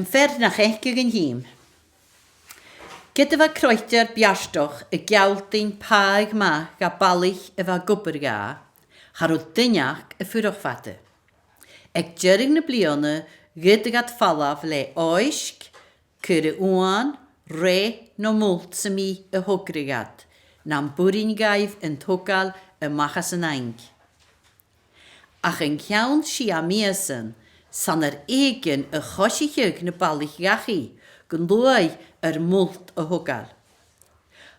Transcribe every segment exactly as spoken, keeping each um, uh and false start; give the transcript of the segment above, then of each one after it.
Fear nach fhaiceadh an t-ìm. Ged a bha croitear beartach a' gealltainn pàigheadh math dha balaich a bha ag obair dha, cha robh duine aca a' fuireach fada. Aig deireadh na bliadhna, dh'fhaodadh iad falbh le òisg, caora uain, reith no molt sam bith a thogradh iad, nam b' urrainn dhaibh an togail a-mach às an fhaing. Ach an ceann sia mìosan, 's ann air èiginn a choisicheadh na balaich dhachaigh gun luaidh air molt a thogail.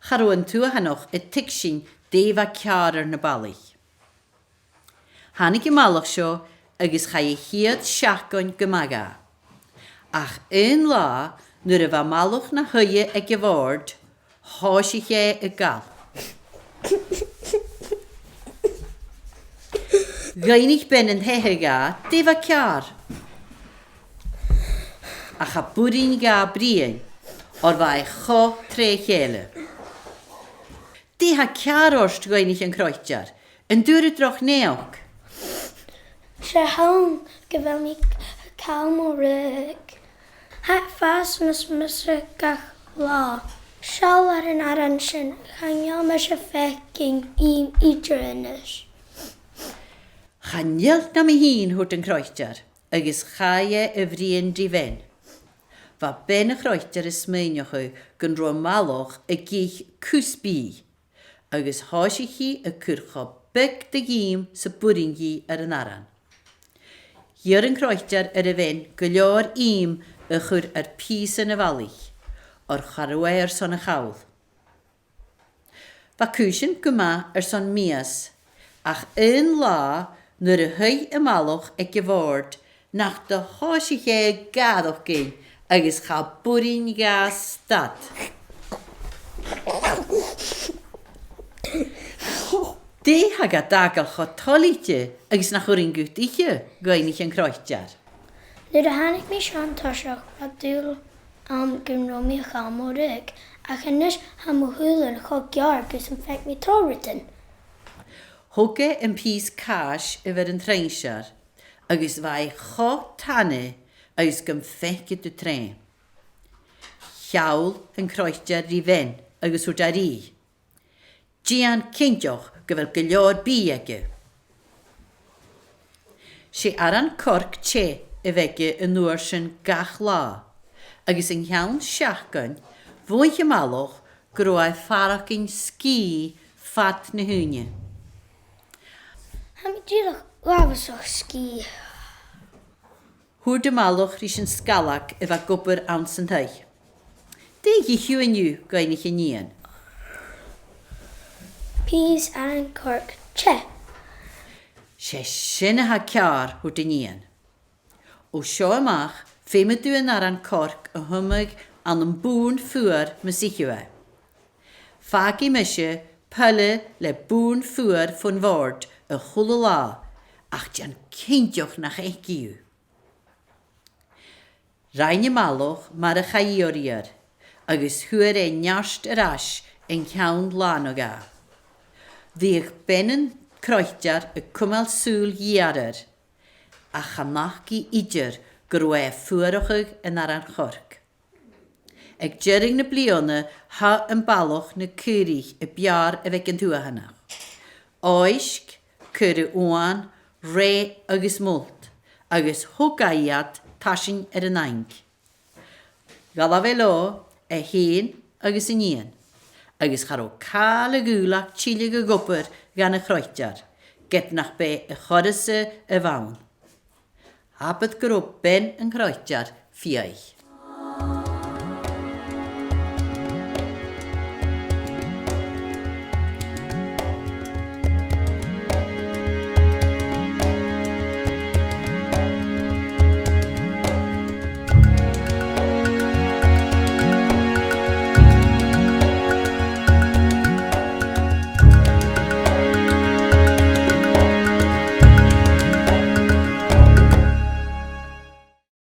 Cha robh an tuathanach a' tuigsinn dè bha ceàrr air na balaich. Thàinig am balach seo agus chaidh a' chiad seachdain gu math dha. Ach aon latha, nuair a bha am balach na shuidhe aig a' bhòrd, thòisich e a' gal. Dh'fhaighnich bean an taighe dha dè bha ceàrr. Ach cha b' urrainn dha bruidhinn, oir bha e cho troimh-a-chèile. Dè tha ceàrr ort? dh'fhaighnich an croitear. An d' fhuair thu droch naidheachd? 'S e th' ann gu bheil mi a' call mo ruaig. Tha e a' fàs nas miosa gach latha. Seall air an aran sin, chan eil mise a' faicinn ìm idir a-nis. Chan eil, na mi fhìn, thuirt an croitear, agus chaidh e a bhruidhinn ri bhean. Bha bean a' chroiteir a' smaoineachadh gun robh am balach ag ithe cus bìdh, agus thòisich i a' cur cho beag de dh'ìm 's a b' urrainn dhi air an aran. Dh'iarr an croitear air a bhean gu leòr ìm a chur air pìosan a' bhalaich, oir cha robh e airson a chall. Bha cùisean gu math airson mìos, ach aon latha nuair a shuidh am balach aig a' bhòrd, nach do thòisich e a' gàireachdainn agus cha b' urrainn dha stad. Dè tha gad fhàgail cho toilichte agus nach urrainn dhut ithe? dh'fhaighnich an croitear. Nuair a thàinig mi seo an toiseach, bha dùil ann gun robh mi a' call mo ruaig, ach a-nis tha mo shùilean cho geàrr gus am faic mi tro rudan. Thog e am pìos càis a bh' air an truinnsear, agus bha e cho tana agus gum faiceadh tu troimhe. Sheall an croitear ri bhean agus thuirt e rithe, "Dèan cinnteach gu bheil gu leòr bìdh aige." 'S e aran coirce teth a bh' aige an uair sin gach latha, agus an ceann seachdain, mhothaich am balach gun robh e a' faireachdainn sgìth fad na h-ùine. "Tha mi dìreach uabhasach sgìth," thuirt am balach ris an sgalag a bha ag obair anns an taigh. "Dè dh'ith thu an-diugh?" dh'fhaighnich an nighean. "Pìos aran coirce teth." "'S e sin a tha ceàrr," thuirt an nighean. "O seo a-mach, feumaidh tu an aran coirce a thumadh ann am bùrn fuar mus ith thu e. Fàgaidh mise peile le bùrn fuar fon bhòrd a h-uile latha, ach dèan cinnteach nach fhaic i thu." Rinn am balach mar a chaidh iarraidh air, agus fhuair e neart air ais an ceann làithean dha. Bhiodh bean an croiteir a' cumail sùil gheur air, ach chan fhaca i idir gun robh e a' fuarachadh an aran choirce. Aig deireadh na bliadhna, thagh am balach na caoraich a b' fheàrr a bh' aig an tuathanach. Òisg, caora uain, reith agus molt, agus thog e iad tarsainn air an fhaing. Dh'fhalbh e leotha, e fhèin agus an nighean, agus cha robh càil a dhùil ach tilleadh a dh'obair dhan a' chroitear, ged nach b' e a chorra-sa a bh' ann. Abair gun robh bean an croiteir fiadhaich.